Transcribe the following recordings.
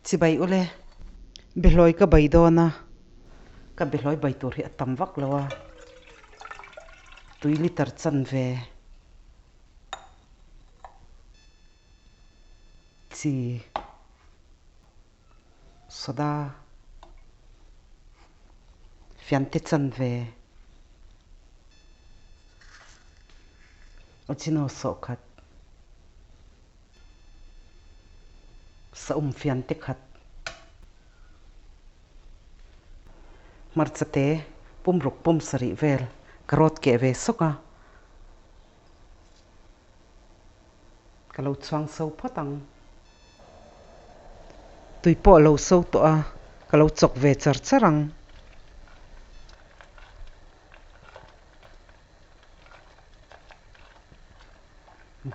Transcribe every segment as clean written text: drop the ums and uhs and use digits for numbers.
Chibai ule, behlawi ka bai dawn a, ka behlawi bai tur hi a tam vak lo a, tui liter chanve chi soda fiante chanve ochino sawhkhat. Saum fian te khat. Hmarcha te pumruk pum sarih vel ka rawt keh ve sawk a, ka lo chhuang so phawt ang. Tui pawh a lo so tawh a, ka lo chawk ve char char ang.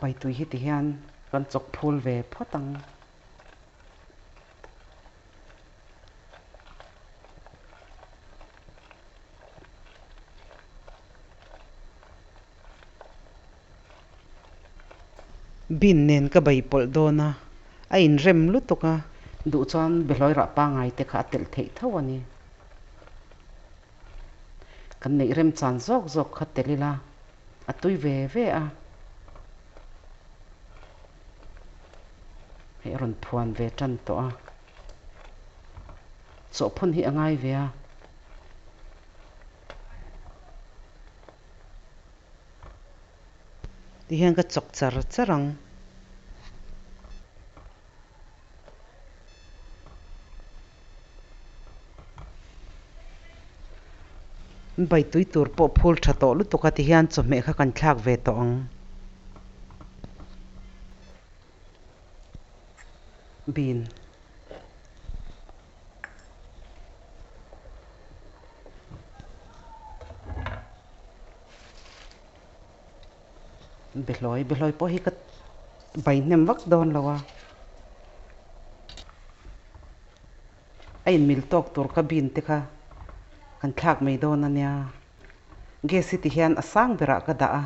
Baitui hi ti hian kan chawk phul ve phawt ang. Bin nen ka bei pawlh dawn a, a inrem lutuk a. Duh chuan behlawi rah pangai te kha a telh theih tho a ni. Kan neih remchan zawk zawk kha tel ila a tui ve ve a. Hei a rawn phuan ve tan tawh a. Chawhphawn hi a ngai ve a. Tihian ka chawk char char ang. Bai tui tur pawh phul tha tawh lutuk a tihian chawhmeh kha kan thlak ve tawh ang. Bean. Behlawi behlawi pawh hi ka bai hnem vak dawn lo a, a inmil tawk tur ka bin te kha kan thlak mai dawn a nia, gas hi ti hian a sang berah ka dah a.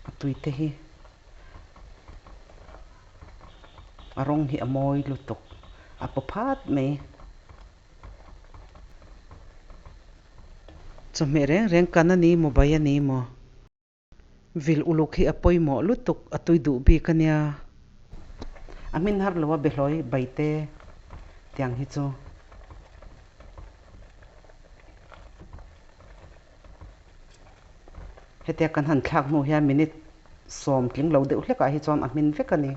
A tui te hi. A rawng hi a mawi lutuk a paw phat mai. Chawhmeh reng reng kan a ni maw bai a ni maw? Vil uluk hi a pawimawh lutuk a tui duh bik a nia. A hmin har lo a behlawi bai te tiang hi chu. Hetia kan han thlak hnu hian minute sawm tling lo deuh hlekah hi chuan a hmin vek a ni.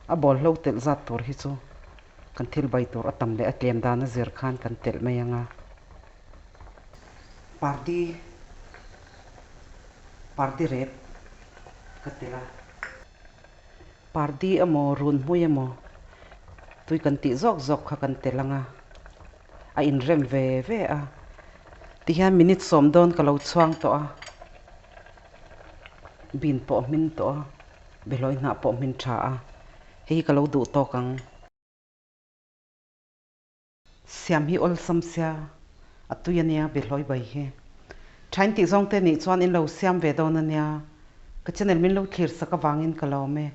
A bawlhlo telh zat tur hi chu kan thil bai tur a tam leh a tlem dan a zir khan kan telh mai ang a. Party party rep ka telh a. Party emaw run hmui emaw tui kan tih zawk zawk kha kan telh ang a, a inrem ve ve a. Tihian minute sawm dawn ka lo chhuang tawh a. Bin pawh a hmin tawh a, behlawi hnah pawh a hmin tha a, hei hi ka lo duh tawk ang. Siam hi awlsam sia, a tui a nia behlawi bai hi. Thain tih zawng te nih chuan in lo siam ve dawn a nia, ka channel min lo thlir sak avangin ka lawm e.